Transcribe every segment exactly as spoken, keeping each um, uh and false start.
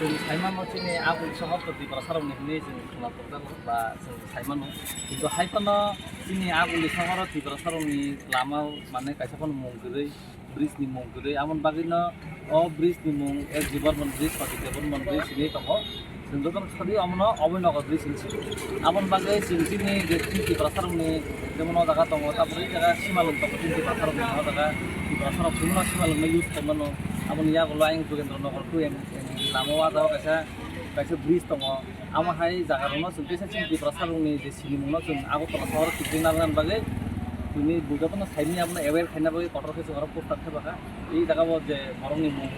Chwng saimano chini aguli sohor to Tiprasarokni hwnwi chwng khwna torjago ba chwng saimano. Kintu hai phano chini aguli sohoro Tiprasarokni lama mane kaisa phano mung kwrwi, bridge ni mung kwrwi. Aboni bagwino o bridge ni mung S G Bormon bridge, Sadiq Bormon bridge hinwi tongo. Chwng jotono sadi omono Abhinagar bridge hinwi sio. Aboni bagwi chwng chini je chini Tiprasarokni jemon o jaga tongo, tabuk o jaga simalwng tongo chini Tiprasarokni o jaga. Tiprasarok chwngno simalwngno use khaimano. Aboni yagulo ayang Jogendra Nagar two M lama o ah jaga kaisa, kaisa bridge tongo. Amo hai jaga rokno chwng teisa chini Tiprasa rokni je sinimung no chwng Agartala sohor kwtwi narwkna bagwi tini bo jotono saimanya abono aware khaina bagwi kotor khe chwng oro poster thepakha. I jaga o je borokni mung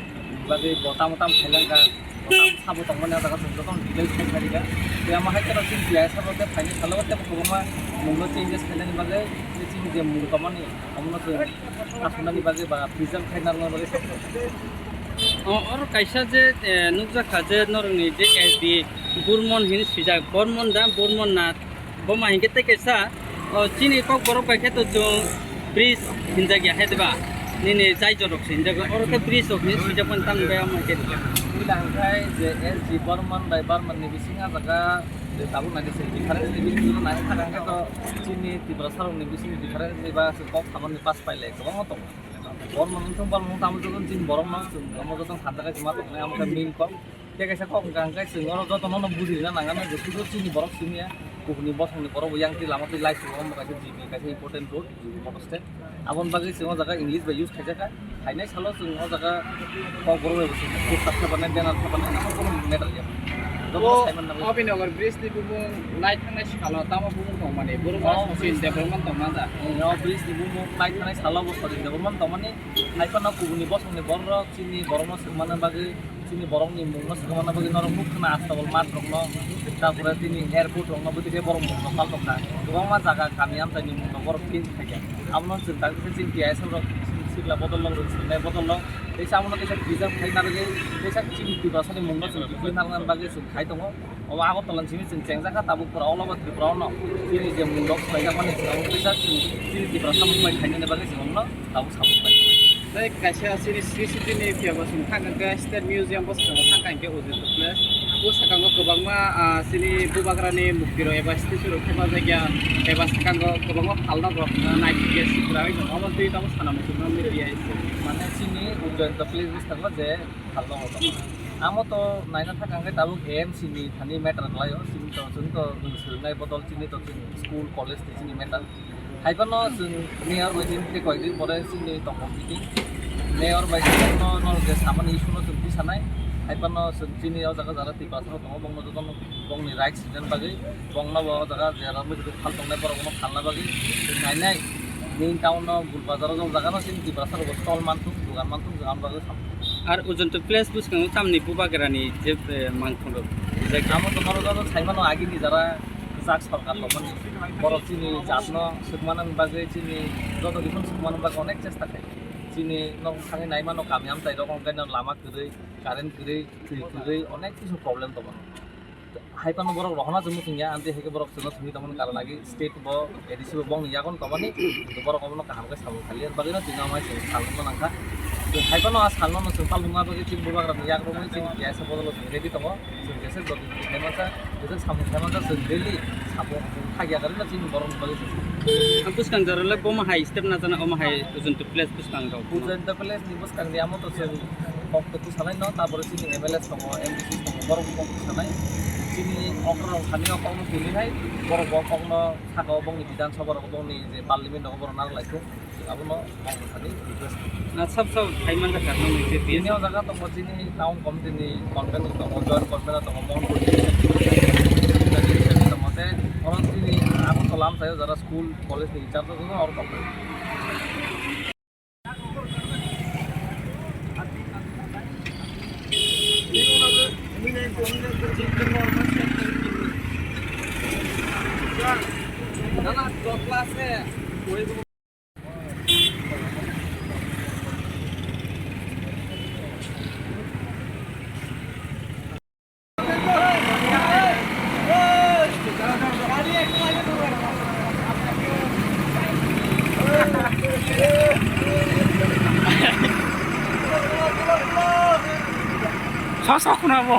bagwi bo tamo tamo khailangkha, bo tamo sabo tongmani ah jaga chwng jotono details khe khairikha. Tei amo hai kheno chini T I S rok tei phaini salo tei kwbangma mungno changes khainani bagwi tei chini je mung tongmani omono chwng aswknani bagwi ba preserve khai narwkna bagwi. O, oro kaisa je, eh, nukjakha je norokni je S D Burmon hin swijak, Bormon da, Bormon na, bo ma hinkhe tei kaisa, o, chini Kokborok bai khe to chwng bridge hinjak ya hai diba? Nini jai jorok se hinjak, oro khe bridge rok hin swijak mani tamo bai amo khe. Ila hwnkhe je S D Bormon bai Burmon ni bisingo jaga je tabuk nai se difference ni bisingo nai thang khe to chini Tiprasa rokni bisingo difference ni ba se kok samani pass pailai kwbangma tongo. Borok no wngthung, borok no tamo joto chini borok no chwng omo joto hamjakhe chwng ma tongnai, amo khe main kok. Tei kaisa kok hwnkha hwnkhe chwng oro joto no bujirina nangano je sudu chini borok simi ya, kubuni bosongni borok bo yang twi lama twi lai chwng omo kaisa G B kaisa important road, G B motor stand. Aboni bagwi chwng o jaga English bai use khaijak kha. Phainai salo chwng o jaga kok borok bai bo chwng poster khe banai, banner khe banai, amo bono matter ya. Joto no O sai manna bagwi. Abhinagar bridge ni bumung nai thangnai sikalo tamo bumung tongmani, borok O, o bridge development tongma da. O bridge ni bumung nai thangnai salo bo sori development tongmani. Hai phano kubuni bosongni borok chini borokno swkmana bagwi, chini borokni mungno swkmana bagwi norok nukha na astabol mat rokno, tarpore tini airport rokno bwtwi khe borok mungno pal tongkha. Kwbangma jaga kami amchaini mungno borok change khaikha. Abono chwng tak khe chini T I S rok sikla bodol rok, rwchapnai bodol rok, teisa abono teisa preserve khai narwgwi, teisa chini Tiprasani mungno chwng bwtwi narwkna bagwi chwng khai tongo. Omo Agartala ni simi chwng chengjakha, tabuk pura all over Tripura o no chini je mung rok swlaijakmani chwng kisa chini Tiprasa mung bai khainani bagwi chwng omono tabuk sabuk bai. Tei kaisa chini C C T V ni phiya bo chwng thang khe State Museum bwskango thang khe Ujjayanta Place. Bwskango kwbangma, ah, chini Bubagrani mukti rok eba statue rok thepajak ya, eba swkango kwbangma phalna rok, ah, naithok ya sikra wng tongo. Omo twi tabuk sana muchungma media. Mane chini Ujjayanta Place bwskango je phalna rok tongo. Amo to naina thang khe tabuk A M C ni thani matter khlaio, chini to, chini to swrwngnai bodol chini to chini school, college ni chini matter. Hai phano chwng mayor bai chini tei koi din pore chini tongo meeting. Mayor bai chini no, no je samani issue no chwng twi sanai. Hai phano chwng chini o jaga jara Tiprasa rok tongo, bongno jotono bongni rights rinani bagwi, bongno bo o jaga jera mujuruk phal tongnai borok no phalna bagwi chwng nainai. Main town no Gul Bazar o jok jaga no chini Tiprasa rok stall manthung, dugan manthung, jora bagwi. Ar Ujjayanta Place bwskango tamni Bubagrani je, eh, mangkhor rok rijak. Amo to norok joto sai mano agini jara kwchak sorkar tongmani. Borok chini jatno swkmanani bagwi, chini joto kiphilno swkmanani bagwi onek chesta khai. Chini nok thangwi nai mano kami amchai rok, onkhaino lama kwrwi, current kwrwi, twi kwrwi, onek kisu problem tongo. Hai phano borok rohorna chwngno thwngya, amtwi hai khe borok chwngno thwngwi tongmani karon agi state bo A D C bo bongni yagon tongmani, borok omono kaham khe samung khalia, bagwino tini amai chwng salno nangkha. Hai phano a salno no chwng palnwma bagwi chini Bubagrani yakrwngwi chini keha se bodolo chwng ready tongo, chwng jesa jodi khai mansa, jesa samung khai mansa chwng daily samung khagya karwi no chini borokni bagwi chwng. Ang bwskang jorole bomo hai step na jana omo hai Ujjayanta Place bwskang rok. Ujjayanta Place ni bwskang ni amo to chwng kok to bwsanai no, tabore chini M L A tongo, M D C tongo, borok bo kok bwsanai. Chini okra rok thani o kok no twi nai, borok bo kok no saka o bongni Bidhan Sabha rok bongni je parliament rok borok narwk lai thung, abono kok bwsani request. Na sab sab khai man kha nang je Bini o jaga tongo chini town committee ni convener tongo, joint convener tongo, Mohan Bhante tongo, tei oro chini Agartala amchaio jara school college ni in charge tongo, oro tongo. Sa sa khuna bo.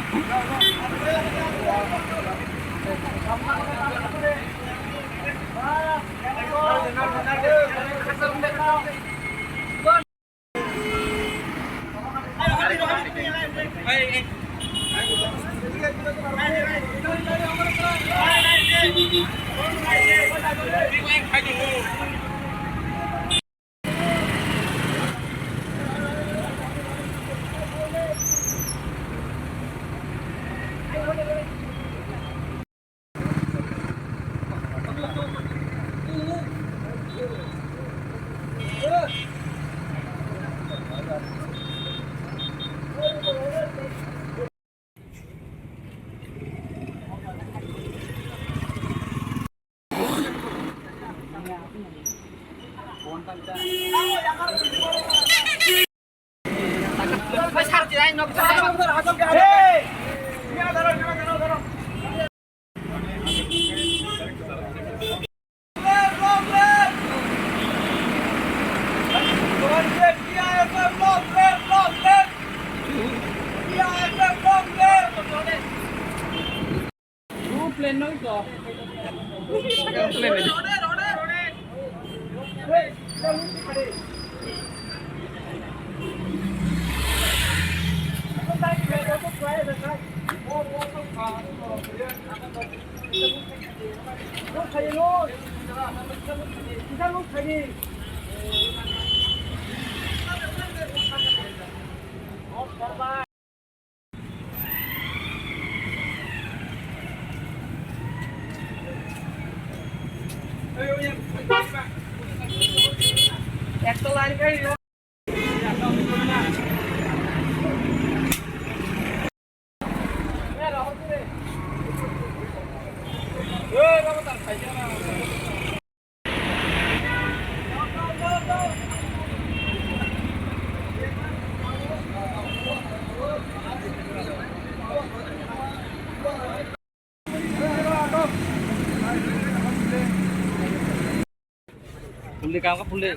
Puldi kam ka puldi.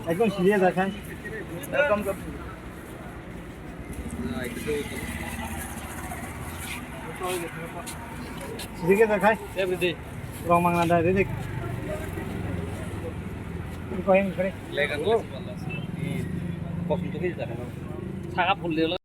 Ekdom serious akhai. Welcome to. Serious akhai. Everyday. Rong mangna da, ready. Ko yang kare. Legal. Kosong to kita. Saka puldi.